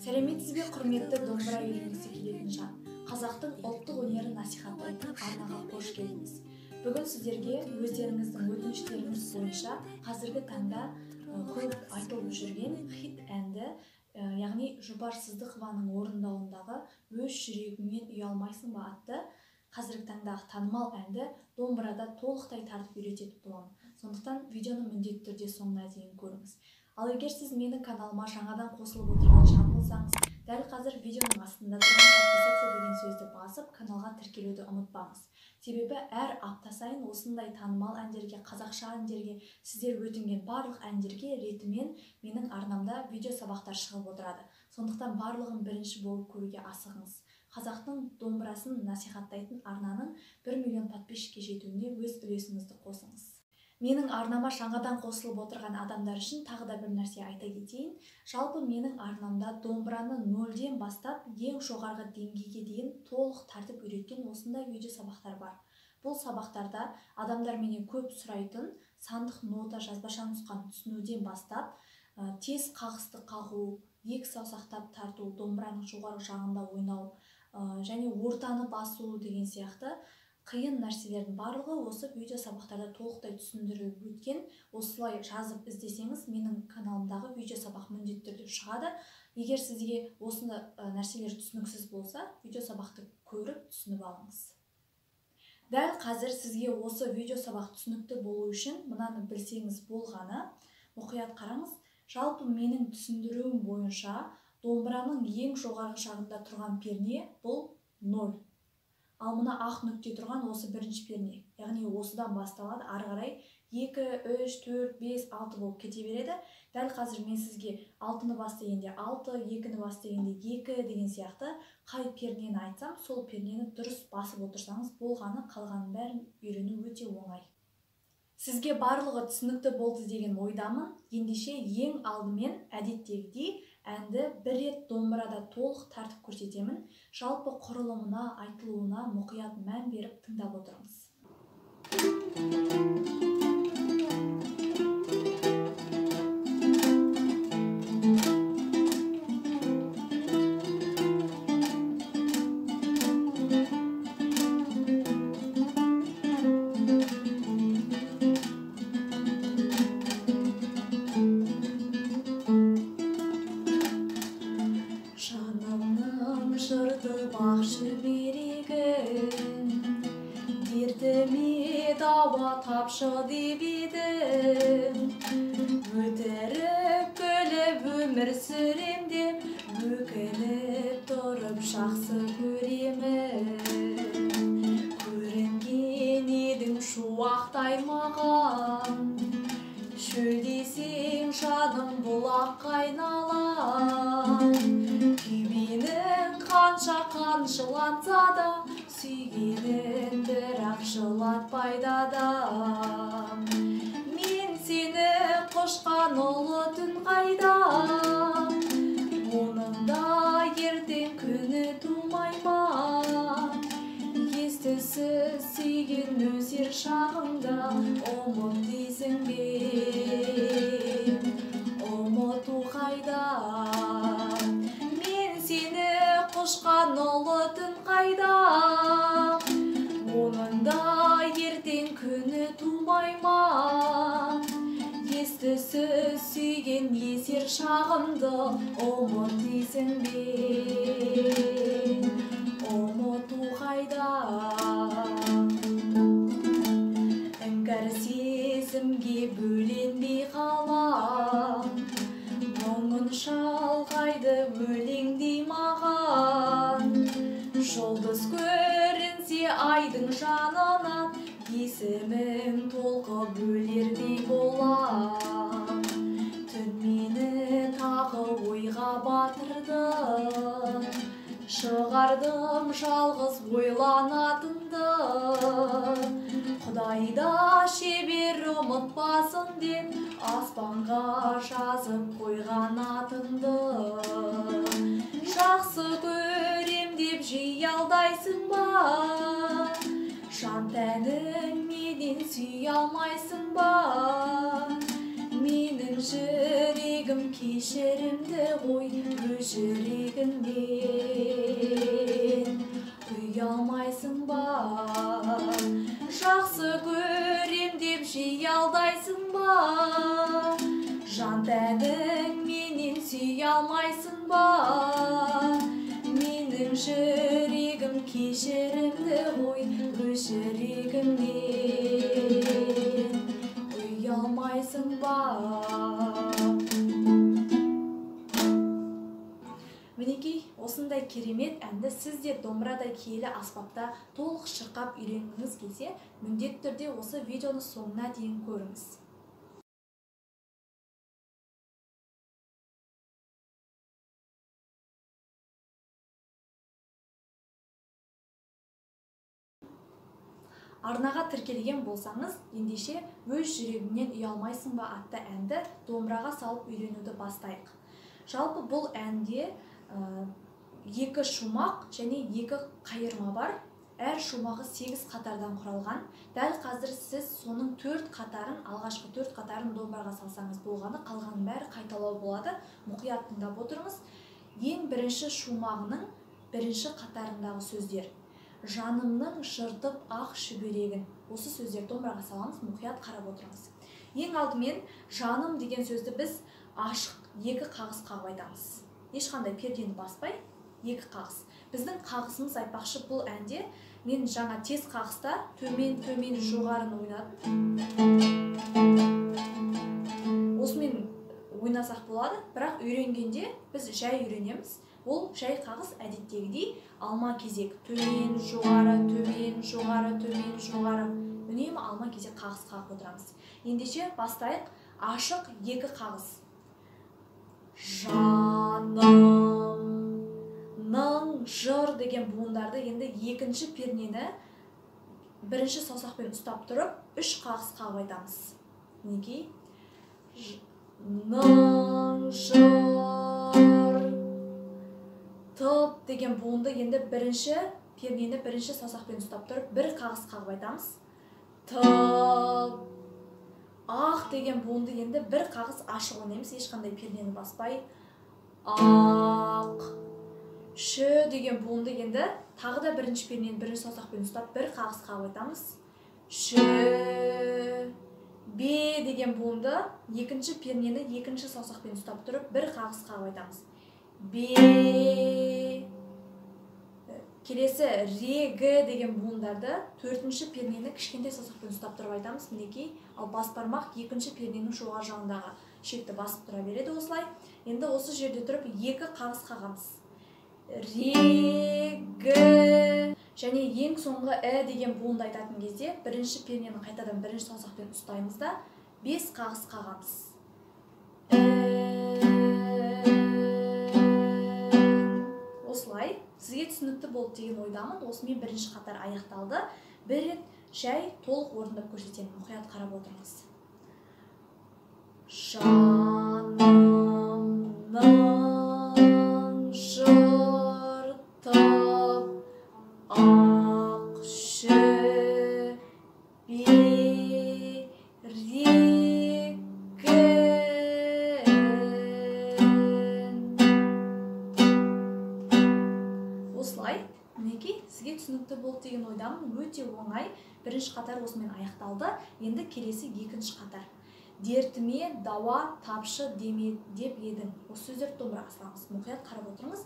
Сәлеметсіз бе, құрметті домбыра үйренгісі келетін жан. Қазақтың ұлттық өнерін насихаттайтын арнаға қош келдіңіз. Бүгін сіздерге өздеріңіздің өтініштеріңіз бойынша қазіргі таңда көп айтылып жүрген хит әнді, яғни Жұпар Сыздықованың орындауындағы Өз жүрегіңнен ұялмайсың ба атты қазіргі таңдағы танымал әнді домбырада толықтай тартып үйрететін боламын. Сондықтан видеоны міндетті түрде соңына дейін көріңіз. Ал егер сіз менің каналыма жаңадан қосылып отырған жан болсаңыз, дәл қазір видеоның астында тұрған подписаться деген сөзді басып, каналға тіркелуді ұмытпаңыз. Себебі әр апта сайын осындай танымал әндерге, қазақша әндерге, сіздер өтінген барлық әндерге ретімен менің арнамда видео сабақтар шығып отырады. Сондықтан барлығын бірінші болып көруге асығыңыз. Қазақтың домбырасын насихаттайтын арнаның 1 миллион подписчикке жетуіне өз үлесіңізді қосыңыз. Менің арнама жаңадан қосылып отырған адамдар үшін тағы да бір нәрсе айта кетейін. Жалпы менің арнамда домбыраны нөлден бастап ең жоғарғы деңгейге дейін толық тартып үйреткен осындай видео сабақтар бар. Бұл сабақтарда адамдар менен көп сұрайтын сандық нота жазбаша нұсқаны түсінуден бастап, тез қағысты қағу, екі саусақтап тарту, домбыраның жоғарғы жағында ойнау, және ортаны басу деген сияқты қиын нәрселердің барлығы осы видео сабақтарда толықтай түсіндіріліп өткен. Осылай жазып іздесеңіз, менің каналымдағы видео сабақ міндетті түрде шығады. Егер сізге осыны нәрселер түсініксіз болса, видео сабақты көріп түсініп алыңыз. Дәл қазір сізге осы видео сабақ түсінікті болу үшін мынаны білсеңіз болғаны, мұқият қараңыз. Жалпы менің түсіндіруім бойынша домбыраның ең жоғарғы жағында тұрған перне бұл 0. Ал мына ақ нүкте тұрған осы бірінші перне, яғни осыдан басталады, ары қарай 2, 3, 4, 5, 6 болып кете береді. Дәл қазір мен сізге 6-ны бас дегенде 6, 2-ні бас дегенде 2 деген сияқты қай пернені айтсам, сол пернені дұрыс басып отырсаңыз болғаны, қалғанын бәрін үйрену өте оңай. Сізге барлығы түсінікті болды деген ойдамын. Ендеше ең алдымен әдеттегідей әнді бір рет домбырада толық тартып көрсетемін. Жалпы құрылымына, айтылуына мұқият мән беріп тыңдап отырыңыз. Дертіме дауа тапшы деп едім, өтірік күліп өмір сүрем деп, өкініп тұрып жақсы көремін. Көрінген едің шуақтай маған, шөлдесең жаным бұлаққа айналам. Күйбенің қанша қаншыланса да, сүйгенін бірақ жылатпайды адам. Мен сені құшқан ұлы түн қайда, оның да ертең күні тумай ма? Естісіз сүйген нөсер шағымда ұмыт дейсің бе, ұмыту қайда? Мен сені құшқан ұлы түн қайда, оның да ертең күні тумай ма? Естісіз сүйген есер шағымды ұмыт дейсің бе, ұмыту қайда? Іңкәр сезімге бөленбей қалам, мұңын шалғайды өлеңдей маған. Жұлдыз көрінсе айдың жанынан, есімің толқып өлердей болам. Түн мені тағы ойға батырды, шығардым жалғыз ойланатынды. Құдайда шебер ұмытпасын деп, аспанға жазып қойған атыңды. Жақсы көрем деп жиі алдайсың ба, жан тәнің менен сүйе алмайсың ба? Менің Менің жүрегім кешірімді ғой, өз жүрегіңнен ұялмайсың ба? Жақсы көрем деп жиі алдайсың ба? Жан тәніңменен сүйе алмайсың ба? Менің жүрегім кешірімді ғой, өз жүрегіңнен ұялмайсың ба? Мінекей, осындай керемет әнді сіз де домбырадай киелі аспапта толық шырқап үйренгіңіз келсе, міндетті түрде осы видеоны соңына дейін көріңіз. Арнаға тіркелген болсаңыз, ендеше өз жүрегіңнен ұялмайсың ба атты әнді домбыраға салып үйренуді бастайық. Жалпы бұл әнде екі шумақ және екі қайырма бар. Әр шумағы 8 қатардан құралған. Дәл қазір сіз соның 4 қатарын, алғашқы 4 қатарын домбыраға салсаңыз болғаны, қалғанның бәрі қайталау болады. Мұқият тыңдап отырыңыз. Ең бірінші шумағының бірінші қатарындағы сөздер. Жанымның жыртып ақ шүберегін. Осы сөздерді домбыраға саламыз, мұқият қарап отырыңыз. Ең алдымен жаным деген сөзді біз ашық екі қағыс қағып айтамыз. Ешқандай пердені баспай, екі қағыс. Біздің қағысымыз айтпақшы бұл әнде мен жаңа тез қағыста төмен, төмен, жоғарыны ойнадым. Осымен ойнасақ болады, бірақ үйренгенде біз жай үйренеміз. Ол жай қағыс әдеттегідей алма кезек төмен, жоғары, төмен, жоғары, төмен, жоғары. Үнемі алма кезек қағыс қағып отырамыз. Ендеше бастайық, ашық екі қағыс. Жаным, ның, жыр деген буындарды енді екінші пернені бірінші саусақпен ұстап тұрып, үш қағыс қағып айтамыз. Мінекей, ның, жыр, тып деген буынды енді бірінші пернені бірінші саусақпен ұстап тұрып, бір қағыс қағып айтамыз. Тып, ақ деген буынды енді бір қағыс ашық ойнаймыз, ешқандай пернені баспай. Ақ, шү деген буынды енді тағы да бірінші пернені бірінші саусақпен ұстап, бір қағыс қағып айтамыз. Шү, бе деген буынды екінші пернені екінші саусақпен ұстап тұрып, бір қағыс қағып айтамыз. Бе, келесі ре, г деген буындарды төртінші пернені кішкентай саусақпен ұстап тұрып айтамыз. Мінекей, ал бас бармақ екінші перненің жоғары жағындағы шекті басып тұра береді осылай. Енді осы жерде тұрып екі қағыс қағамыз. Ре, г және ең соңғы ә деген буынды айтатын кезде бірінші пернені қайтадан бірінші саусақпен ұстаймыз да 5 қағыс қағамыз. Осылай сізге түсінікті болды деген ойдамын. Осымен бірінші қатар аяқталды. Бір рет жай толық орындап көрсетемін. Мұқият қарап отырыңыз. Жанымның жыртып ақ шүберегін. Осылай, мінекей, сізге түсінікті болды деген ойдамын. Өте оңай. Бірінші қатар осымен аяқталды. Енді келесі екінші қатар. Дертіме дауа тапшы деме деп едің. Осы сөздерді домбыраға саламыз. Мұқият қарап отырыңыз.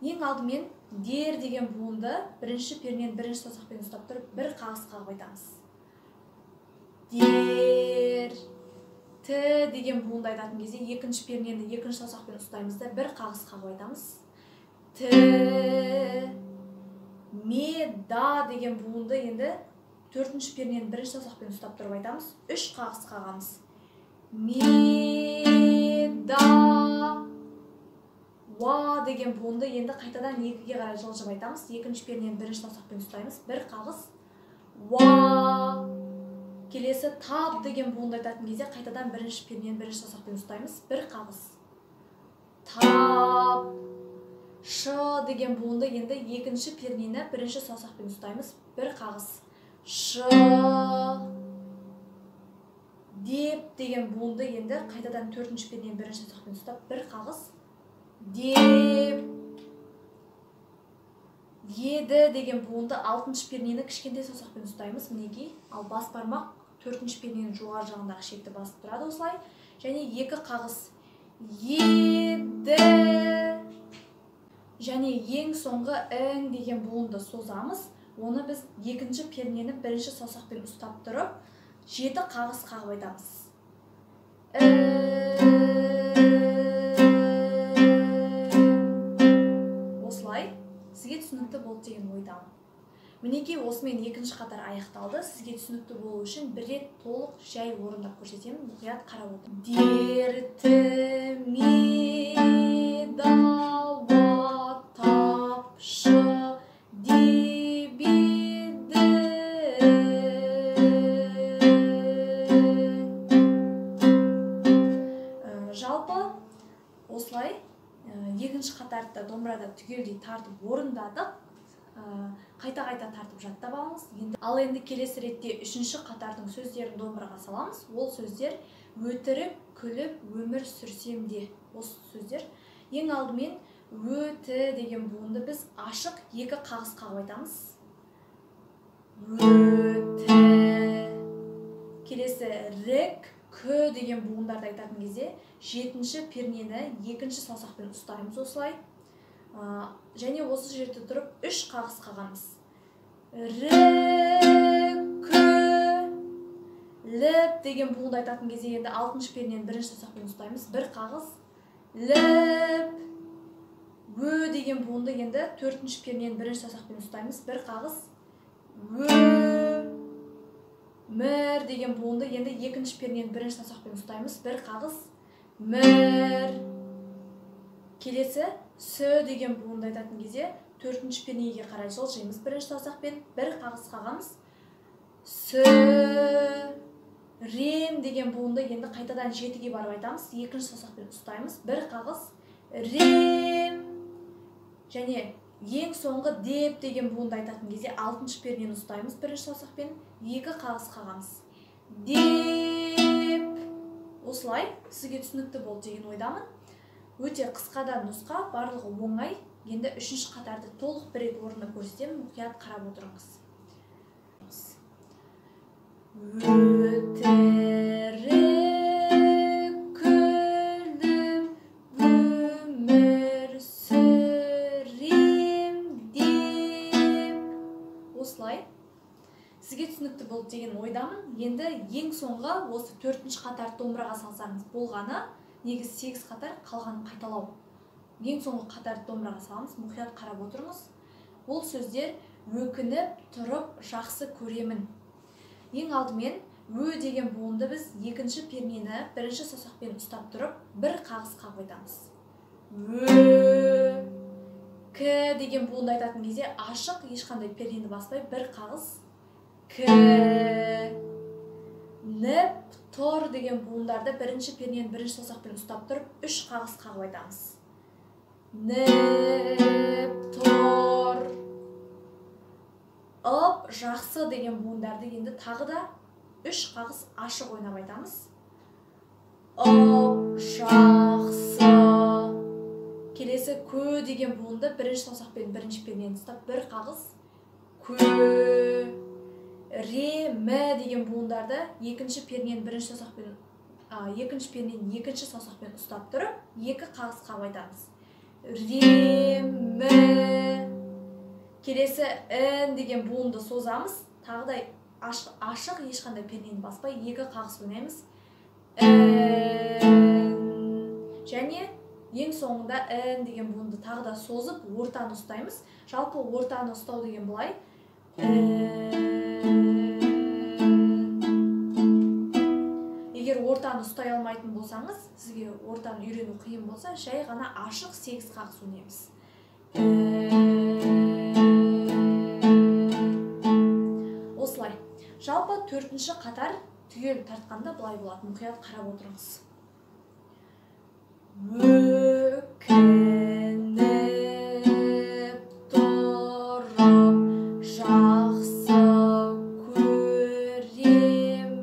Ең алдымен дер деген буынды бірінші пернені бірінші саусақпен ұстап тұрып, бір қағыс қағып айтамыз. Дер, т деген буынды айтатын кезде екінші пернені екінші саусақпен ұстаймыз да бір қағыс қағып айтамыз. Т, ме, да деген буынды енді төртінші пернені бірінші саусақпен ұстап тұрып айтамыз. Үш қағыс қағамыз. Ме, да, уа деген буынды енді қайтадан екіге қарай жылжып айтамыз. Екінші пернені бірінші саусақпен ұстаймыз. Бір қағыс. Уа. Келесі тап деген буынды айтатын кезде қайтадан бірінші пернені бірінші саусақпен ұстаймыз. Бір қағыс. Тап. Ш деген буынды енді екінші пернені бірінші саусақпен ұстаймыз. Бір қағыс. Ш. Деп деген буынды енді қайтадан төртінші пернені бірінші саусақпен ұстап бір қағыс. Деп. Еді деген буынды алтыншы пернені кішкентай саусақпен ұстаймыз, мінекей. Ал бас бармақ төртінші перненің жоғары жағындағы шекті басып тұрады осылай. Және екі қағыс. Еді. Және ең соңғы ің деген буынды созамыз. Оны біз екінші пернені бірінші саусақпен ұстап тұрып, 7 қағыс қағып айтамыз. Осылай сізге түсінікті болды деген ойдамын. Мінекей, осымен екінші қатар аяқталды. Сізге түсінікті болу үшін бір рет толық жай орындап көрсетемін. Мұқият қарап отырыңыз. Дертіме дауа тапшы деп едің. Жалпы осылай екінші қатарды домбырада түгелдей тартып орындадық. Қайта-қайта тартып жаттап алыңыз. Ал енді келесі ретте үшінші қатардың сөздерін домбыраға саламыз. Ол сөздер өтірік, күліп, өмір сүрсем де. Осы сөздер. Ең алдымен өті деген буынды біз ашық екі қағыс қағып айтамыз. Өті. Келесі рік, кү деген буындарды айтатын кезде жетінші пернені екінші саусақпен ұстаймыз осылай. Және осы жерде тұрып 3 қағыс қағамыз. Рік, кү, ліп деген буынды айтатын кезде енді алтыншы пернені бірінші саусақпен ұстаймыз. Бір қағыс. Ліп. Ө деген буынды енді төртінші пернені бірінші саусақпен ұстаймыз. Бір қағыс. Ө. Мір деген буынды енді екінші пернені бірінші саусақпен ұстаймыз. Бір қағыс. Мір. Келесі сө деген буынды айтатын кезде төртінші пернеге қарай жылжимыз бірінші саусақпен. Бір қағыс қағамыз. Сө. Рем деген буынды енді қайтадан жетіге барып айтамыз. Екінші саусақпен ұстаймыз. Бір қағыс. Рем. Және ең соңғы деп деген буынды айтатын кезде алтыншы пернені ұстаймыз бірінші саусақпен. Екі қағыс қағамыз. Деп. Осылай сізге түсінікті болды деген ойдамын. Өте қысқа да нұсқа, барлығы оңай. Енді үшінші қатарды толық бір рет орындап көрсетемін. Мұқият қарап отырыңыз. Өтірік, күліп, өмір сүрем деп. Осылай сізге түсінікті болды деген ойдамын. Енді ең соңғы осы төртінші қатарды домбыраға салсаңыз болғаны, негізі 8 қатар, қалғанын қайталау. Ең соңғы қатарды домбыраға саламыз. Мұқият қарап отырыңыз. Ол сөздер өкініп тұрып жақсы көремін. Ең алдымен ө деген буынды біз екінші пернені бірінші саусақпен ұстап тұрып бір қағыс қағып айтамыз. Ө. К деген буынды айтатын кезде ашық, ешқандай пернені баспай бір қағыс. К. Ніп, тұр деген буындарды бірінші пернені бірінші саусақпен ұстап тұрып 3 қағыс қағып айтамыз. Ніп, тұр. Ып, жақсы деген буындарды енді тағы да 3 қағыс ашық ойнап айтамыз. Ып, жақсы. Келесі кө деген буынды бірінші саусақпен бірінші пернені ұстап бір қағыс. Кө. Ре, мі деген буындарды екінші пернені бірінші саусақпен, екінші пернені екінші саусақпен ұстап тұрып, екі қағыс қағып айтамыз. Ре, мі. Келесі ін деген буынды созамыз. Тағы да ашық, ешқандай пернені баспай екі қағыс ойнаймыз. Ін. Және ең соңында ін деген буынды тағы да созып, ортаны ұстаймыз. Жалпы ортаны ұстау деген былай. Егер ортаны ұстай алмайтын болсаңыз, сізге ортаны үйрену қиын болса, жай ғана ашық 8 қағыс ойнаймыз. Осылай. Жалпы төртінші қатар түгел тартқанда былай болады. Мұқият қарап отырыңыз. Өкініп тұрып жақсы көремін.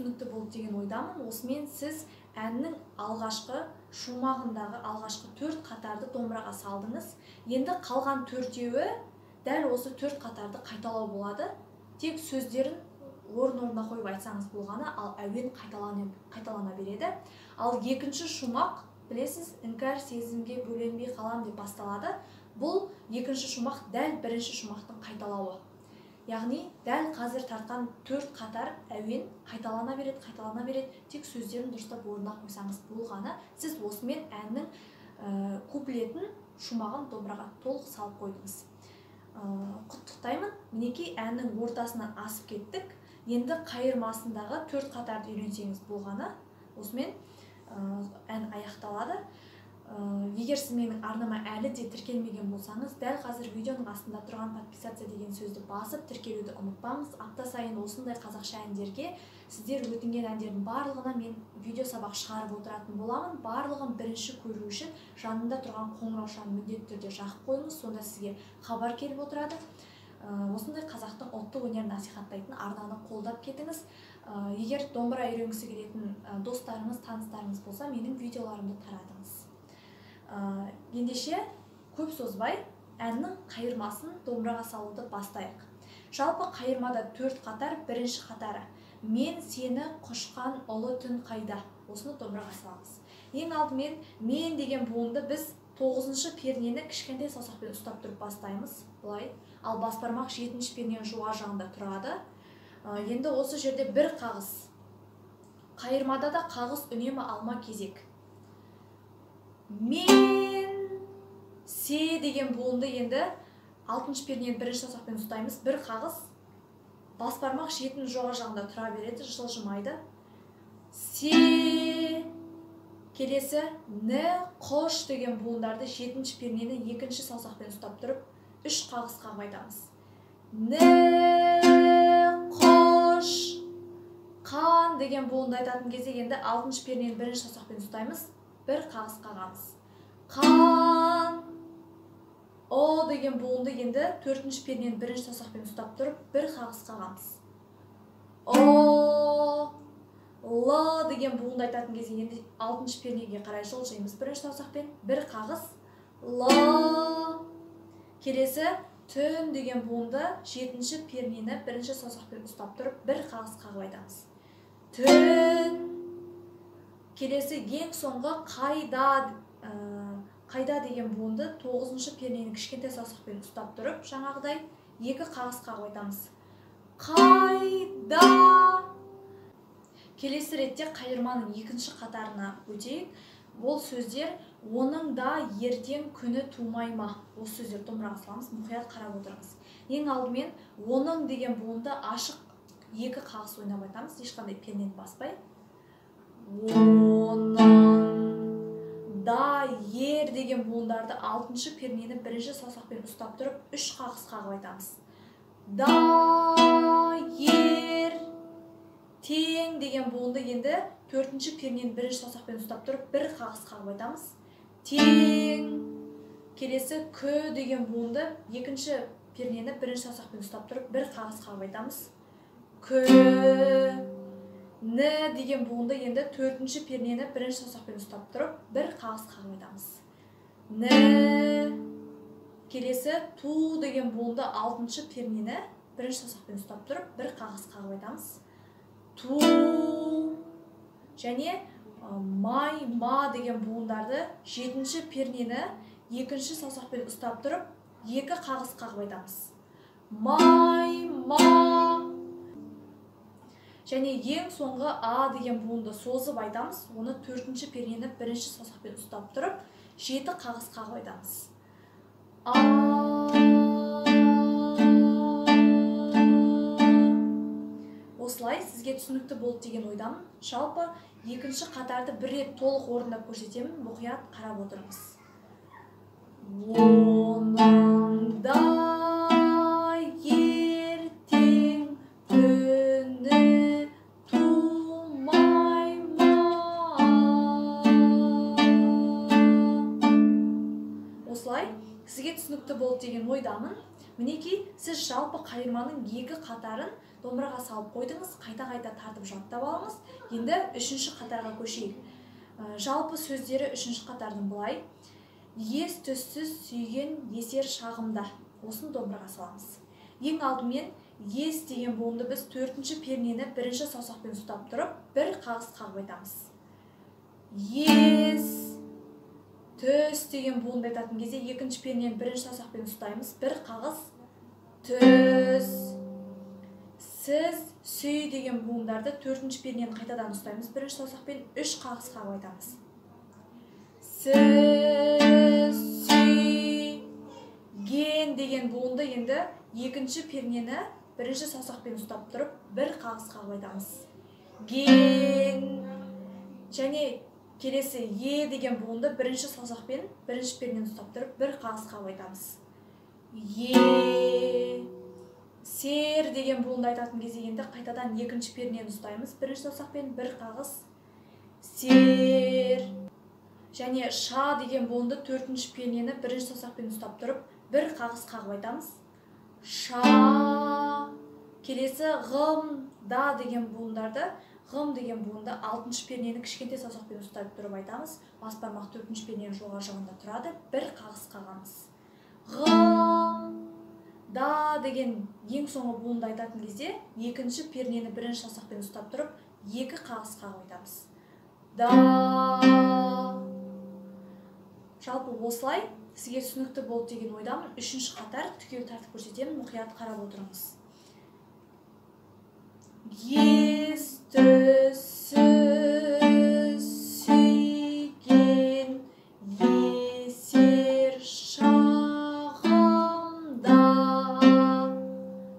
түсінікті болды деген ойдамын. Осымен сіз әннің алғашқы шумағындағы алғашқы 4 қатарды домбыраға салдыңыз. Енді қалған төртеуі дәл осы 4 қатарды қайталау болады. Тек сөздерін орын-орнына қойып айтсаңыз болғаны, ал әуен қайталана береді. Ал екінші шумақ, білесіз, іңкәр сезімге бөленбей қалам деп басталады. Бұл екінші шумақ дәл бірінші шумақтың қайталауы. Яғни дәл қазір тартқан 4 қатар әуен қайталана береді, қайталана береді. Тек сөздерін дұрыстап орнына қойсаңыз болғаны. Сіз осымен әннің куплетін, шумағын домбыраға толық салып қойдыңыз. Құттықтаймын. Мінекей әннің ортасынан асып кеттік. Енді қайырмасындағы 4 қатарды үйренсеңіз болғаны. Осымен ән аяқталады. Егер сіз менің арнама әлі де тіркелмеген болсаңыз, дәл қазір видеоның астында тұрған подписаться деген сөзді басып тіркелуді ұмытпаңыз. Апта сайын осындай қазақша әндерге, сіздер өтінген әндердің барлығына мен видео сабақ шығарып отыратын боламын. Барлығын бірінші көру үшін жанында тұрған қоңыраушаны міндетті түрде жағып қойыңыз, сонда сізге хабар келіп отырады. Осындай қазақтың ұлттық өнерін насихаттайтын арнаны қолдап кетіңіз. Егер домбыра үйренгісі келетін достарыңыз, таныстарыңыз болса, менің видеоларымды таратыңыз. Ендеше көп созбай әннің қайырмасын домбыраға салуды бастайық. Жалпы қайырмада 4 қатар, бірінші қатары мен сені құшқан ұлы түн қайда, осыны домбыраға саламыз. Ең алдымен мен деген буынды біз 9-шы пернені кішкентай саусақпен ұстап тұрып бастаймыз, былай. Ал бас бармақ 7-ші перненің жоғары жағында тұрады. Енді осы жерде бір қағыс. Қайырмада да қағыс үнемі алма кезек. Мен се деген буынды енді 6-шы пернені бірінші саусақпен ұстаймыз, бір қағыс. Бас бармақ 7-нің жоғары жағында тұра береді, жылжымайды. Се, келесі ні, қош деген буындарды 7-ші пернені екінші саусақпен ұстап тұрып, 3 қағыс қағып айтамыз. Ні, қош, қан деген буынды айтатын кезде енді 6-шы пернені бірінші саусақпен ұстаймыз, бір қағыс қағамыз. Қан, о деген буынды енді 4-ші пернені бірінші саусақпен ұстап тұрып, бір қағыс қағамыз. О, л деген буынды айтатын кезде енді 6-шы пернеге қарай жылжимыз бірінші саусақпен, бір қағыс. Л, келесі түн деген буынды 7-ші пернені бірінші саусақпен ұстап тұрып, бір қағыс қағып айтамыз. Түн. Келесі ең соңғы қайда, қайда деген буынды 9-шы пернені кішкентай саусақпен ұстап тұрып, жаңағыдай 2 қағыс қағып айтамыз. Қайда. Келесі ретте қайырманың екінші қатарына өтейік. Ол сөздер оның да ертең күні тумай ма? Осы сөздерді домбыраға саламыз, мұқият қарап отырыңыз. Ең алдымен оның деген буынды ашық 2 қағыс ойнап айтамыз, ешқандай пернені баспай. Оның да ер деген буындарды 6-шы пернені бірінші саусақпен ұстап тұрып, 3 қағыс қағып айтамыз. Да ер тең деген буынды енді 4-ші пернені бірінші саусақпен ұстап тұрып, бір қағыс қағып айтамыз. Тең. Келесі кү деген буынды екінші пернені бірінші саусақпен ұстап тұрып, бір қағыс қағып айтамыз. Кү. Н деген буынды енді 4-ші пернені бірінші саусақпен ұстап тұрып, бір қағыс қағып айтамыз. Н. Келесі ту деген буынды 6-шы пернені бірінші саусақпен ұстап тұрып, бір қағыс қағып айтамыз. Ту. Және май, ма деген буындарды 7-ші пернені екінші саусақпен ұстап тұрып, 2 қағыс қағып айтамыз. Май, ма. Және ең соңғы а деген буынды созып айтамыз. Оны 4-ші пернені бірінші саусақпен ұстап тұрып, 7 қағыс қағып айтамыз. А. Осылай сізге түсінікті болды деген ойдамын. Жалпы екінші қатарды бір рет толық орындап көрсетемін, мұқият қарап отырыңыз. Оның да ертең күні тумай ма? Осылай сізге түсінікті болды деген ойдамын. Мінекей, сіз жалпы қайырманың екі қатарын домбыраға салып қойдыңыз, қайта-қайта тартып жаттап алыңыз. Енді үшінші қатарға көшейік. Жалпы сөздері үшінші қатардың былай: ес түссіз сүйген есер шағымда. Осыны домбыраға саламыз. Ең алдымен ес деген буынды біз төртінші пернені бірінші саусақпен ұстап тұрып, бір қағыс қағып айтамыз. Ес түс деген буынды айтатын кезде екінші пернені бірінші саусақпен ұстаймыз, бір қағыс түс. Сіз сүй деген буындарды төртінші пернені қайтадан ұстаймыз, бірінші саусақпен үш қағыс қағып айтамыз. Сіз сүй ген деген буынды енді екінші пернені бірінші саусақпен ұстап тұрып, бір қағыс қағып айтамыз. Ген. Және келесі е деген буынды бірінші саусақпен бірінші пернені ұстап тұрып, бір қағыс қағып айтамыз. Е. Сер деген буынды айтатын кезде енді қайтадан екінші пернені ұстаймыз, бірінші саусақпен бір қағыс сер. Және ша деген буынды төртінші пернені бірінші саусақпен ұстап тұрып, бір қағыс қағып айтамыз. Ша. Келесі ғым да деген буындарды, ғым деген буынды алтыншы пернені кішкентай саусақпен ұстап тұрып айтамыз. Бас бармақ төртінші перненің жоғары жағында тұрады, бір қағыс қағамыз. Ғым да деген ең соңғы буынды айтатын кезде екінші пернені бірінші саусақпен ұстап тұрып, екі қағыс қағып айтамыз. Да. Жалпы осылай сізге түсінікті болды деген ойдамын. Үшінші қатар түгел тартып көрсетемін, мұқият қарап отырыңыз. Ес түссіз сүйген есер шағымда.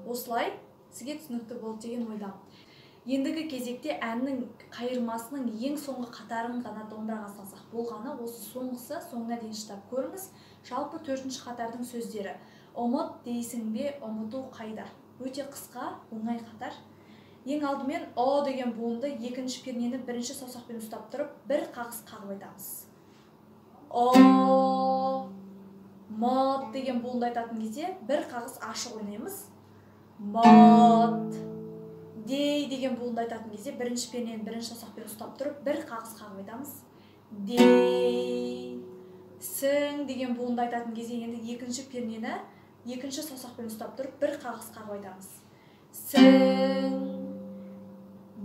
Осылай сізге түсінікті болды деген ойдамын. Ендігі кезекте әннің қайырмасының ең соңғы қатарын ғана домбыраға салсақ болғаны, осы соңғысы, соңына дейін шыдап көріңіз. Жалпы төртінші қатардың сөздері: ұмыт дейсің бе, ұмыту қайда. Өте қысқа, оңай қатар. Ең алдымен о деген буынды екінші пернені бірінші саусақпен ұстап тұрып, бір қағыс қағып айтамыз. О. Мыт деген буынды айтатын кезде бір қағыс ашық ойнаймыз. Мыт. Дей деген буынды айтатын кезде бірінші пернені бірінші саусақпен ұстап тұрып, бір қағыс қағып айтамыз. Дей. Сің деген буынды айтатын кезде енді екінші пернені екінші саусақпен ұстап тұрып, бір қағыс қағып айтамыз. Сің.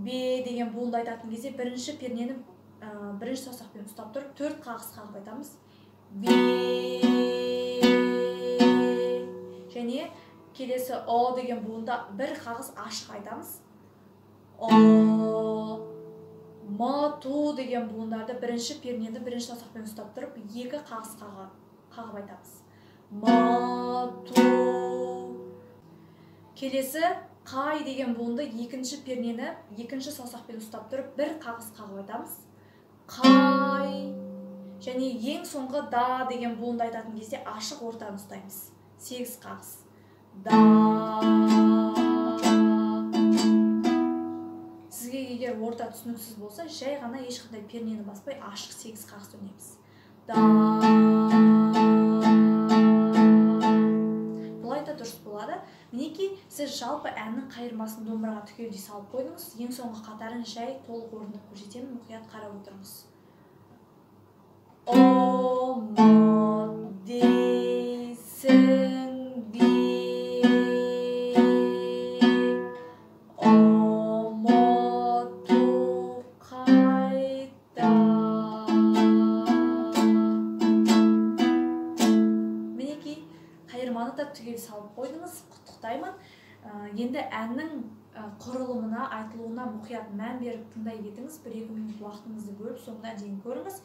Бе деген буынды айтатын кезде бірінші пернені бірінші саусақпен ұстап тұрып, төрт қағыс қағып айтамыз. Бе. Және келесі о деген буынды бір қағыс ашық айтамыз. О. М, ту деген буындарды бірінші пернені бірінші саусақпен ұстап тұрып, екі қағыс қағып айтамыз. М, ту. Келесі қай деген буынды екінші пернені екінші саусақпен ұстап тұрып, бір қағыс қағып айтамыз. Қай. Және ең соңғы да деген буынды айтатын кезде ашық ортаны ұстаймыз. 8 қағыс. Да. Сізге егер орта түсініксіз болса, жай ғана ешқандай пернені баспай ашық 8 қағыс ойнаймыз. Да. Бұлай да дұрыс болады. Мінекей, сіз жалпы әннің қайырмасын домбыраға түгелдей салып қойдыңыз. Ең соңғы қатарын жай толық орындап көрсетемін, мұқият қарап отырыңыз. Ұмыт дейсің бе, ұмыту қайда. Мінекей, қайырманы да түгел салып қойдыңыз, құттықтаймын. Енді әннің құрылымына, айтылуына мұқият мән беріп тыңдай кетіңіз. 1-2 минут уақытыңызды бөліп, соңына дейін көріңіз.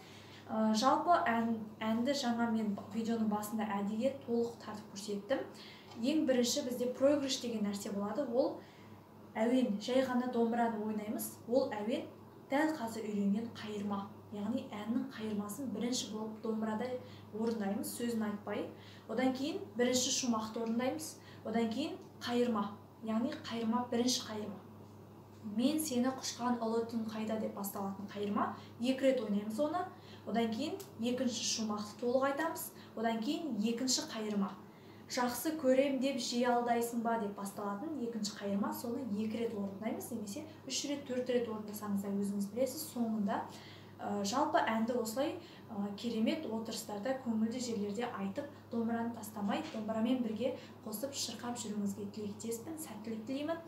Жалпы әнді жаңа мен видеоның басында әдейі толық тартып көрсеттім. Ең бірінші бізде проигрыш деген нәрсе болады. Ол әуен, жай ғана домбыраны ойнаймыз. Ол әуен дәл қазір үйренген қайырма. Яғни әннің қайырмасын бірінші болып домбырада орындаймыз, сөзін айтпай. Одан кейін бірінші шумақты орындаймыз. Одан кейін қайырма, яғни қайырма, бірінші қайырма. Мен сені құшқан ұлы түн қайда деп басталатын қайырма. 2 рет ойнаймыз оны. Одан кейін екінші шумақты толық айтамыз. Одан кейін екінші қайырма. Жақсы көрем деп жиі алдайсың ба деп басталатын екінші қайырма, соны 2 рет орындаймыз, немесе 3 рет, 4 рет орындасаңыз да өзіңіз білесіз. Соңында жалпы әнді осылай керемет отырыстарда, көңілді жерлерде айтып, домбыраны тастамай, домбырамен бірге қосып шырқап жүруіңізге тілектеспін, сәттілік тілеймін.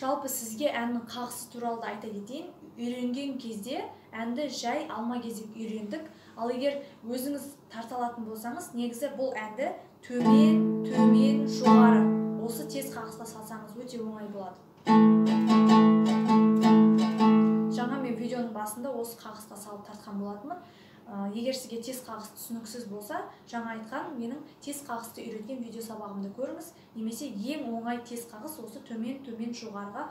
Жалпы сізге әннің қағысы туралы да айта кетейін. Үйренген кезде әнді жай алма кезек үйрендік. Ал егер өзіңіз тарта алатын болсаңыз, негізі бұл әнді төмен, төмен, жоғары осы тез қағысқа салсаңыз өте оңай болады. Жаңа мен видеоның басында осы қағысқа салып тартқан болатынмын. Егер сізге тез қағыс түсініксіз болса, жаңа айтқан менің тез қағысты үйреткен видео сабағымды көріңіз, немесе ең оңай тез қағыс осы төмен, төмен, жоғарыға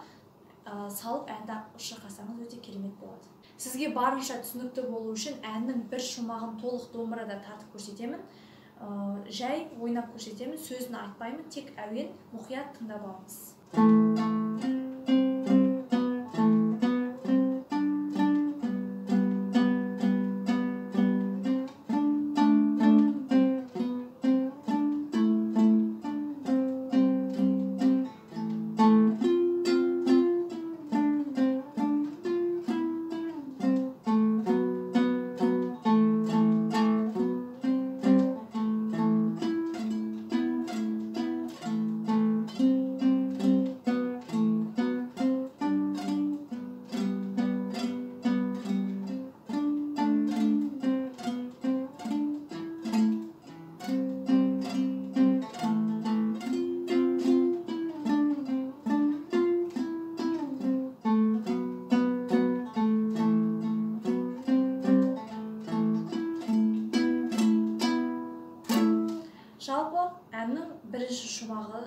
салып әнді шырқасаңыз өте керемет болады. Сізге барынша түсінікті болу үшін әннің бір шумағын толық домбырада тартып көрсетемін. Жай ойнап көрсетемін, сөзін айтпаймын, тек әуен мұқият тыңдап алыңыз. Жалпы әннің бірінші шумағы,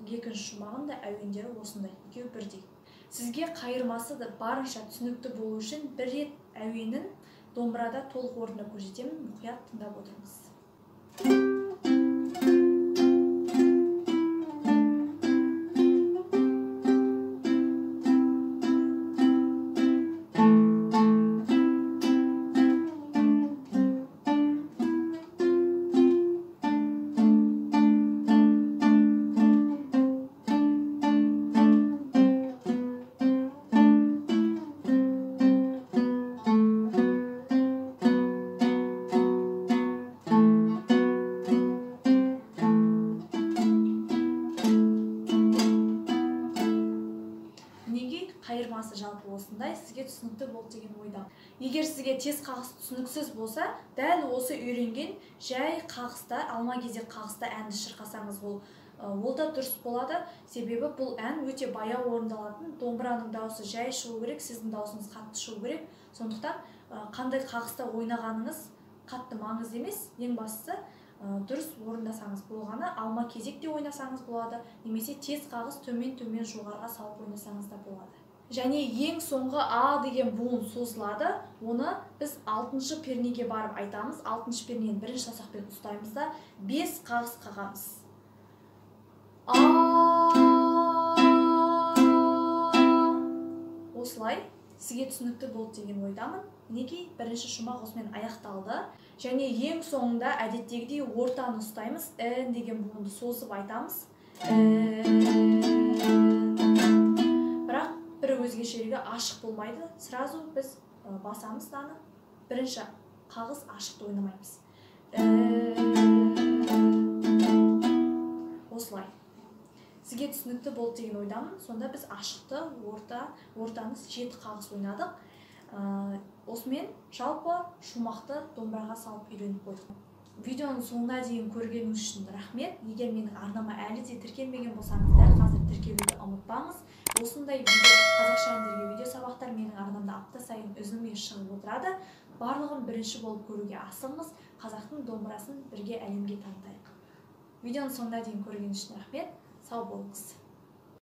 екінші шумағының да әуендері осындай, екеуі бірдей. Сізге қайырмасы да барынша түсінікті болу үшін бір рет әуенін домбырада толық орындап көрсетемін, мұқият тыңдап отырыңыз. Қайырмасы жалпы осындай, сізге түсінікті болды деген ойдамын. Егер сізге тез қағыс түсініксіз болса, дәл осы үйренген жай қағыста, алма кезек қағыста әнді шырқасаңыз ол да дұрыс болады. Себебі бұл ән өте баяу орындалатын, домбыраның дауысы жай шығу керек, сіздің дауысыңыз қатты шығу керек. Сондықтан қандай қағыста ойнағаныңыз қатты маңызды емес, ең бастысы дұрыс орындасаңыз болғаны. Алма кезек те ойнасаңыз болады, немесе тез қағыс төмен-төмен жоғарыға салып ойнасаңыз да болады. Және ең соңғы А деген буын созылады, оны біз 6-шы пернеге барып айтамыз. 6-шы пернені бірінші саусақпен ұстаймыз да 5 қағыс қағамыз. А осылай сізге түсінікті болды деген ойдамын. Мінекей бірінші шумақ осымен аяқталды. Және ең соңында әдеттегідей ортаны ұстаймыз, Н деген буынды созып айтамыз. Бірақ бір өзгешелігі ашық болмайды. Сразу біз басамыз даны. Бірінші қағыс ашықты ойнамаймыз. Осылай. Сізге түсінікті болды деген ойдамын. Сонда біз ашықты ортаны 7 қағыс ойнадық. Осымен жалпы шумақты домбыраға салып үйреніп қойдық. Видеоның соңына дейін көргеніңіз үшін рахмет. Егер менің арнама әлі де тіркелмеген болсаңыз, дәл қазір тіркелуді ұмытпаңыз. Осындай видео, қазақша әндерге видео сабақтар менің арнамда апта сайын үзілмей шығып отырады. Барлығын бірінші болып көруге асығыңыз. Қазақтың домбырасын бірге әлемге танытайық. Видеоның соңына дейін көргеніңіз үшін рахмет. Сау болыңыз.